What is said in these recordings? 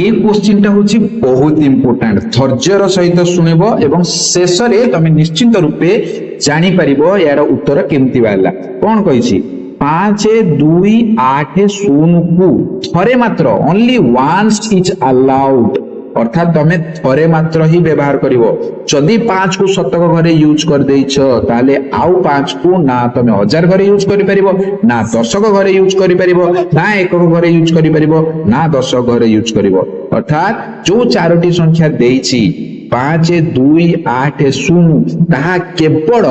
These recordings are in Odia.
ଏ କୋଶ୍ଚିନ୍ଟା ହଉଛି ବହୁତ ଇମ୍ପୋର୍ଟାଣ୍ଟ। ଧୈର୍ଯ୍ୟର ସହିତ ଶୁଣିବ ଏବଂ ଶେଷରେ ତମେ ନିଶ୍ଚିନ୍ତ ରୂପେ ଜାଣିପାରିବ ଏହାର ଉତ୍ତର କେମିତି ବାହାରିଲା। କଣ କହିଛି? 5, 2, 8, 0କୁ ଥରେ ମାତ୍ର, ଓନ୍ଲି ୱାନ୍ସ is allowed, ଅର୍ଥାତ୍ ତମେ ଥରେ ମାତ୍ର ହିଁ ବ୍ୟବହାର କରିବ। ଯଦି 5କୁ ଶତକ ଘରେ ୟୁଜ କରିଦେଇଛ, ତାହେଲେ ଆଉ 5କୁ ନା ତମେ ହଜାର ଘରେ ୟୁଜ କରିପାରିବ, ନା ଦଶକ ଘରେ ୟୁଜ କରିପାରିବ, ନା ଏକକ ଘରେ ୟୁଜ କରିପାରିବ, ନା ଦଶକ ଘରେ ୟୁଜ କରିବ। ଅର୍ଥାତ୍ ଯୋଉ ଚାରୋଟି ସଂଖ୍ୟା ଦେଇଛି 5, 2, 8, 0, ତାହା କେବଳ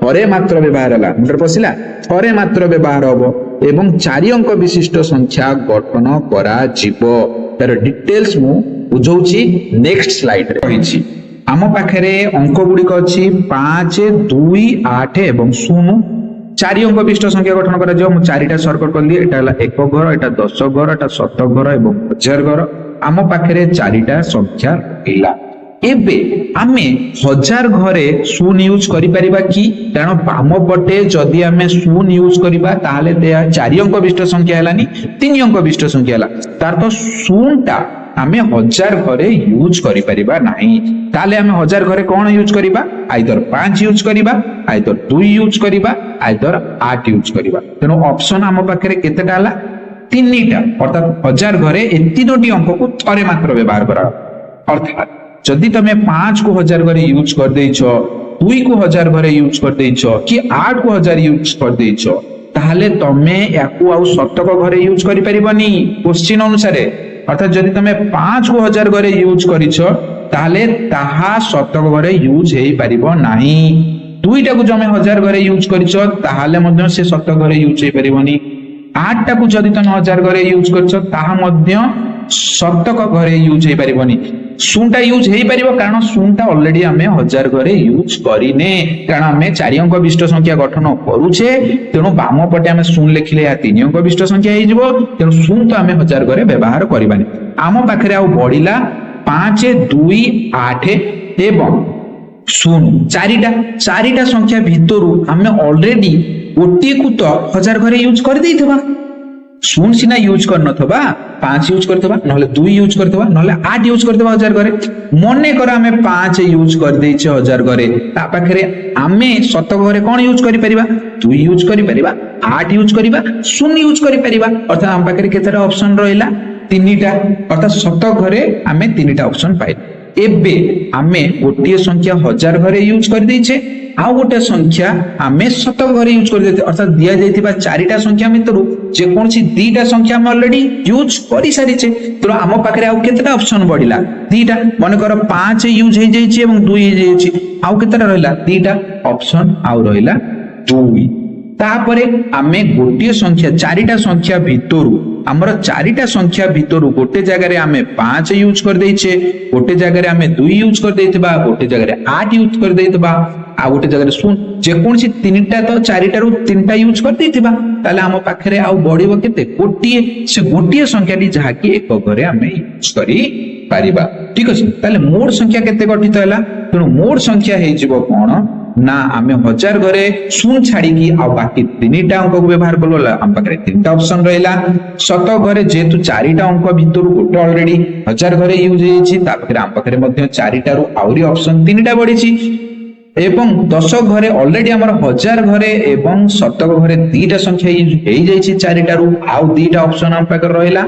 ଥରେ ମାତ୍ର ବ୍ୟବହାର ହେଲା। ମୁଣ୍ଡରେ ପଶିଲା? ଥରେ ମାତ୍ର ବ୍ୟବହାର ହବ ଏବଂ ଚାରି ଅଙ୍କ ବିଶିଷ୍ଟ ସଂଖ୍ୟା ଗଠନ କରାଯିବ। ତାର ଡିଟେଲ୍ସ ମୁଁ ବୁଝଉଛି ନେକ୍ସଟ ସ୍ଲାଇଡରେ। କହିଛି, ଆମ ପାଖରେ ଅଙ୍କ ଗୁଡିକ ଅଛି 5, 2, 8 ଏବଂ 0। ଚାରି ଅଙ୍କ ବିଶିଷ୍ଟ ସଂଖ୍ୟା ଗଠନ କରାଯିବ। ମୁଁ ଚାରିଟା ସର୍କଲ କଲି। ଏଟା ହେଲା ଏକ ଘର, ଏଟା ଦଶ ଘର, ଏଟା ଶତ ଘର ଏବଂ ହଜାର ଘର। ଆମ ପାଖରେ ଚାରିଟା ସଂଖ୍ୟା ରହିଲା। ଏବେ ଆମେ ହଜାର ଘରେ ଶୂନ ୟୁଜ କରିପାରିବା କି? କାରଣ ବାମ ପଟେ ଯଦି ଆମେ ଶୂନ ୟୁଜ କରିବା, ତାହେଲେ ଏହା ଚାରି ଅଙ୍କ ବିଶିଷ୍ଟ ସଂଖ୍ୟା ହେଲାନି, ତିନି ଅଙ୍କ ବିଶିଷ୍ଟ ସଂଖ୍ୟା ହେଲା। ତାର ତ ଶୂନଟା ଆମେ ହଜାର ଘରେ ୟୁଜ କରିପାରିବା ନାହିଁ। ତାହେଲେ ଆମେ ହଜାର ଘରେ କଣ ୟୁଜ କରିବା? ଆଇଦର 5 ୟୁଜ କରିବା, ଆଇଦର 2 ୟୁଜ କରିବା, ଆଇଦର 8 ୟୁଜ କରିବା। ତେଣୁ ଅପସନ ଆମ ପାଖରେ କେତେଟା ହେଲା? ତିନିଟା। ଅର୍ଥାତ୍ ହଜାର ଘରେ ଏ ତିନୋଟି ଅଙ୍କକୁ ଥରେ ମାତ୍ର ବ୍ୟବହାର କରା। ଅର୍ଥାତ୍ ଯଦି ତମେ 5କୁ ହଜାର ଘରେ ୟୁଜ କରିଦେଇଛ, 2କୁ ହଜାର ଘରେ ୟୁଜ କରିଦେଇଛ କି 8କୁ ହଜାର ୟୁଜ କରିଦେଇଛ, ତାହେଲେ ତମେ ୟାକୁ ଆଉ ଶତକ ଘରେ ୟୁଜ କରିପାରିବନି କୋଶ୍ଚିନ୍ ଅନୁସାରେ। ଅର୍ଥାତ୍ ଯଦି ତମେ 5କୁ ହଜାର ଘରେ ୟୁଜ କରିଛ, ତାହେଲେ ତାହା ଶତକ ଘରେ ୟୁଜ ହେଇପାରିବ ନାହିଁ। 2ଟାକୁ ତମେ ହଜାର ଘରେ ୟୁଜ କରିଛ, ତାହେଲେ ମଧ୍ୟ ସେ ଶତକ ଘରେ ୟୁଜ ହେଇପାରିବନି। 8ଟାକୁ ଯଦି ତମେ ହଜାର ଘରେ ୟୁଜ କରିଛ, ତାହା ମଧ୍ୟ ଶତକ ଘରେ ୟୁଜ ହେଇପାରିବନି। ଶୂନଟା ୟୁଜ ହେଇପାରିବ, କାରଣ ଶୂନଟା ଅଲରେଡି ଆମେ ହଜାର ଘରେ ୟୁଜ କରିନେ, କାରଣ ଆମେ ଚାରି ଅଙ୍କ ବିଶିଷ୍ଟ ସଂଖ୍ୟା ଗଠନ କରୁଛେ। ତେଣୁ ବାମ ପଟେ ଆମେ ଶୂନ ଲେଖିଲେ ଏହା ତିନି ଅଙ୍କ ବିଶିଷ୍ଟ ସଂଖ୍ୟା ହେଇଯିବ। ତେଣୁ ଶୂନ ତ ଆମେ ହଜାର ଘରେ ବ୍ୟବହାର କରିବାନି। ଆମ ପାଖରେ ଆଉ ବଢିଲା 5, 2, 8 ଏବଂ 0, ଚାରିଟା। ଚାରିଟା ସଂଖ୍ୟା ଭିତରୁ ଆମେ ଅଲରେଡି ଗୋଟିଏକୁ ତ ହଜାର ଘରେ ୟୁଜ କରିଦେଇଥିବା। ଶୂନ ସିନା ୟୁଜ କରିନଥିବା, 5 ୟୁଜ କରିଥିବା, ନହେଲେ 2 ୟୁଜ କରିଥିବା, ନହେଲେ 8 ୟୁଜ କରିଥିବା ହଜାର ଘରେ। ମନେକର ଆମେ 5 ୟୁଜ କରିଦେଇଛେ ହଜାର ଘରେ, ତା ପାଖରେ ଆମେ ଶତକ ଘରେ କଣ ୟୁଜ କରିପାରିବା? 2 ୟୁଜ କରିପାରିବା, 8 ୟୁଜ କରିବା, 0 ୟୁଜ କରିପାରିବା। ଅର୍ଥାତ୍ ଆମ ପାଖରେ କେତେଟା ଅପସନ ରହିଲା? ତିନିଟା। ଅର୍ଥାତ୍ ଶତକ ଘରେ ଆମେ ତିନିଟା ଅପସନ ପାଇଲେ। ଏବେ ଆମେ ଗୋଟିଏ ସଂଖ୍ୟା ହଜାର ଘରେ ୟୁଜ କରିଦେଇଛେ, ଆଉ ଗୋଟେ ସଂଖ୍ୟା ଆମେ ଶତକ ଘରେ ୟୁଜ କରିଦେଇଛେ। ଅର୍ଥାତ୍ ଦିଆଯାଇଥିବା ଚାରିଟା ସଂଖ୍ୟା ଭିତରୁ ଯେକୌଣସି ଦିଟା ସଂଖ୍ୟା ଆମେ ଅଲରେଡି ୟୁଜ କରିସାରିଛେ। ତେଣୁ ଆମ ପାଖରେ ଆଉ କେତେଟା ଅପସନ ବଢିଲା? ଦିଟା। ମନେକର 5 ୟୁଜ ହେଇଯାଇଛି ଏବଂ 2 ହେଇଯାଇଛି। ଆଉ କେତେଟା ରହିଲା? ଦିଟା ଅପସନ ଆଉ ରହିଲା, 2। ତାପରେ ଆମେ ଗୋଟିଏ ସଂଖ୍ୟା, ଚାରିଟା ସଂଖ୍ୟା ଭିତରୁ, ଆମର ଚାରିଟା ସଂଖ୍ୟା ଭିତରୁ ଗୋଟେ ଜାଗାରେ ଆମେ 5 ୟୁଜ କରିଦେଇଛେ, ଗୋଟେ ଜାଗାରେ ଆମେ 2 ୟୁଜ କରିଦେଇଥିବା, ଗୋଟେ ଜାଗାରେ 8 ୟୁଜ କରିଦେଇଥିବା, ଆଉ ଗୋଟେ ଜାଗାରେ ଶୂନ, ଯେକୌଣସି ତିନିଟା ତ ଚାରିଟାରୁ ତିନିଟା ୟୁଜ କରିଦେଇଥିବା। ତାହେଲେ ଆମ ପାଖରେ ଆଉ ବଢିବ କେତେ? ଗୋଟିଏ। ସେ ଗୋଟିଏ ସଂଖ୍ୟାଟି ଯାହାକି ଏକ ଘରେ ଆମେ ୟୁଜ କରିପାରିବା। ଠିକ ଅଛି। ତାହେଲେ ମୋଟ ସଂଖ୍ୟା କେତେ ଗଠିତ ହେଲା? ତେଣୁ ମୋଟ ସଂଖ୍ୟା ହେଇଯିବ କଣ ନା, ଆମେ ହଜାର ଘରେ ଶୂନ ଛାଡିକି ଆଉ ବାକି ତିନିଟା ଅଙ୍କକୁ ବ୍ୟବହାର କଲୁ, ଆମ ପାଖରେ ତିନିଟା ଅପସନ ରହିଲା। ଶତକ ଘରେ ଯେହେତୁ ଚାରିଟା ଅଙ୍କ ଭିତରୁ ଗୋଟେ ଅଲରେଡି ହଜାର ଘରେ ୟୁଜ ହେଇଯାଇଛି, ତା ପାଖରେ ଆମ ପାଖରେ ମଧ୍ୟ ଚାରିଟାରୁ ଆହୁରି ଅପସନ ତିନିଟା ବଢିଛି। ଏବଂ ଦଶ ଘରେ ଅଲରେଡି ଆମର ହଜାର ଘରେ ଏବଂ ଶତକ ଘରେ ଦିଟା ସଂଖ୍ୟା ୟୁଜ ହେଇଯାଇଛି ଚାରିଟାରୁ, ଆଉ ଦିଟା ଅପସନ ଆମ ପାଖରେ ରହିଲା।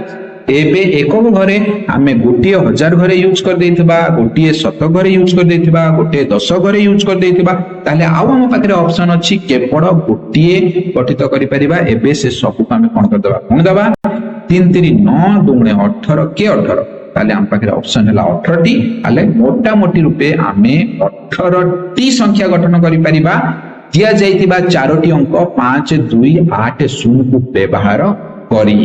ଏବେ ଏକକ ଘରେ ଆମେ ଗୋଟିଏ ହଜାର ଘରେ ୟୁଜ କରିଦେଇଥିବା, ଗୋଟିଏ ଶତକ ଘରେ ୟୁଜ କରିଦେଇଥିବା, ଗୋଟିଏ ଦଶ ଘରେ ୟୁଜ କରିଦେଇଥିବା, ତାହେଲେ ଆଉ ଆମ ପାଖରେ ଅପସନ ଅଛି କେବଳ ଗୋଟିଏ ଗଠିତ କରିପାରିବା। ଏବେ ସେ ସବୁକୁ ଆମେ କଣ କରିଦେବା? ଗୁଣିଦେବା। 3 3 9, ଦୁଗୁଣେ 18, କେ 18। ତାହେଲେ ଆମ ପାଖରେ ଅପସନ ହେଲା 18ଟି। ତାହେଲେ ମୋଟାମୋଟି ରୂପେ ଆମେ 18ଟି ସଂଖ୍ୟା ଗଠନ କରିପାରିବା ଦିଆଯାଇଥିବା ଚାରୋଟି ଅଙ୍କ 5, 2, 8, 0କୁ ବ୍ୟବହାର କରି।